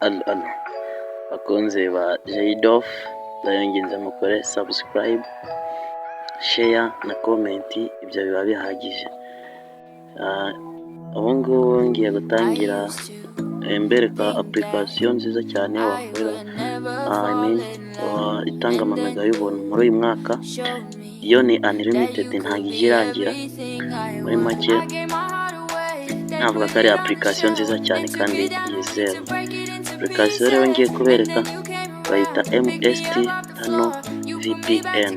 Allo allo, bakunzi ba Jaidof, ndabinginze mukore subscribe, share na comment, ibyo biba bihagije. Ubu ngubu ngiye gutangira mbereka application nziza cyane wakorera, I mean, itanga amamega y'ubuntu muri uyu mwaka. Yo ni unlimited, ntabwo ijya irangira. Muri make navuga ko ari application nziza cyane kandi yizewe. Application rero ngiye kubereka bayita MST Tunnel VPN.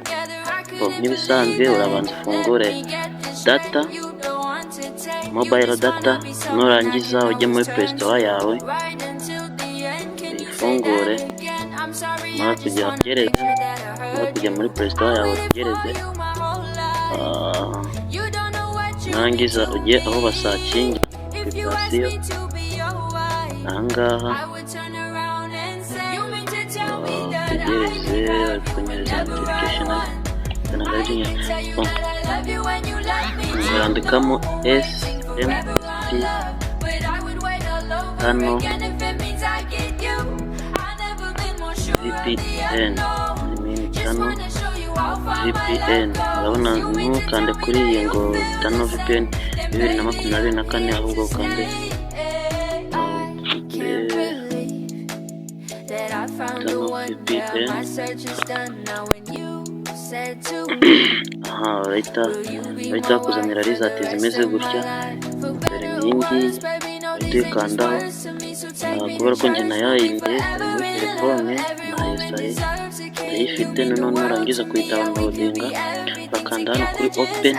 Nk'ibisanzwe urabanza ufungure data, mobile data, nurangiza ujye muri Play Store yawe uyifungure, numara kujya utegereze, numara kujya muri Play Store yawe utegereze, nurangiza ujye aho basearchingira application ahangaha, utegereze, bari kunyereza notification ntabwo ari byo. Urandikamo SMT Tunnel VPN, I mean Tunnel VPN. Urabona ntukande kuri iyi ngo Tunnel VPN 2024, ahubwo ukande Tunnel VPN. Aha bahita bakuzanira result zimeze gutya. Dore iyi ngiyi, uhita uyikandaho. Kubera ko njye nayahinduye iri muri telefone, nayinstallaye, ndayifite. Noneho nurangiza kuyidownloadinga urakanda hano kuri open,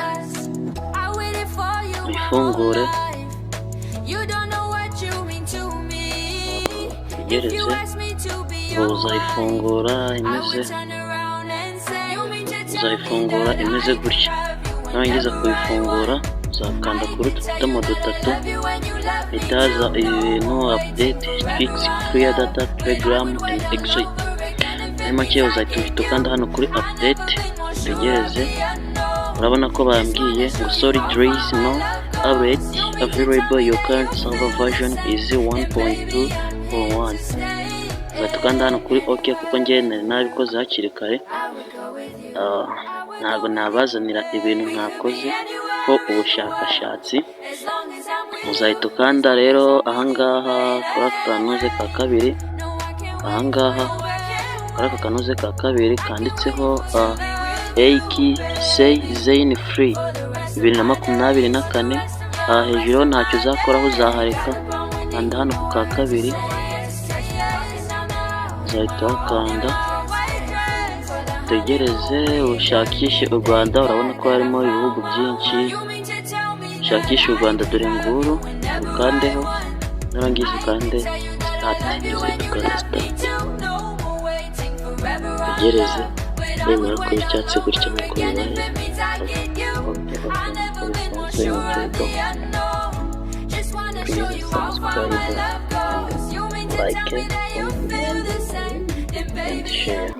uyifungure, utegereze. Uzayifungura imeze gutya. Nurangiza kuyifungura uzakanda kuri utu tudomo dutatu, hahita haza ibi bintu: update, fix, clear data, Telegram and exit. Muri make uzahita uhita ukanda hano kuri update, utegereze. Urabona ko bambwiye ngo "Sorry, there is no update available. Your current server version is 1.2.1." Uzahita ukanda hano kuri OK, kuko njye nari nabikoze hakiri kare. Ntabwo nabazanira ibintu ntakoze ko ubushakashatsi. Uzahita ukanda rero ahangaha kuri aka kanoze ka kabiri, ahangaha kuri aka kanoze ka kabiri kanditseho AK Zain Free 2024. Aha hejuru ntacyo uzakoraho, uzahareka. Kanda hano ku ka kabiri, uzahita uhakanda, utegereze, ushakishe u Rwanda. Urabona ko harimo ibihugu byinshi, ushakishe u Rwanda, dore nguru, ukandeho, nurangiza ukande start. Uzahita ukanda start, utegereze. Nimara kuba icyatsi gutya nk'uko bibaye, okay, nk'uko bisanzwe ni Jaido. Please subscribe and like, comment and share.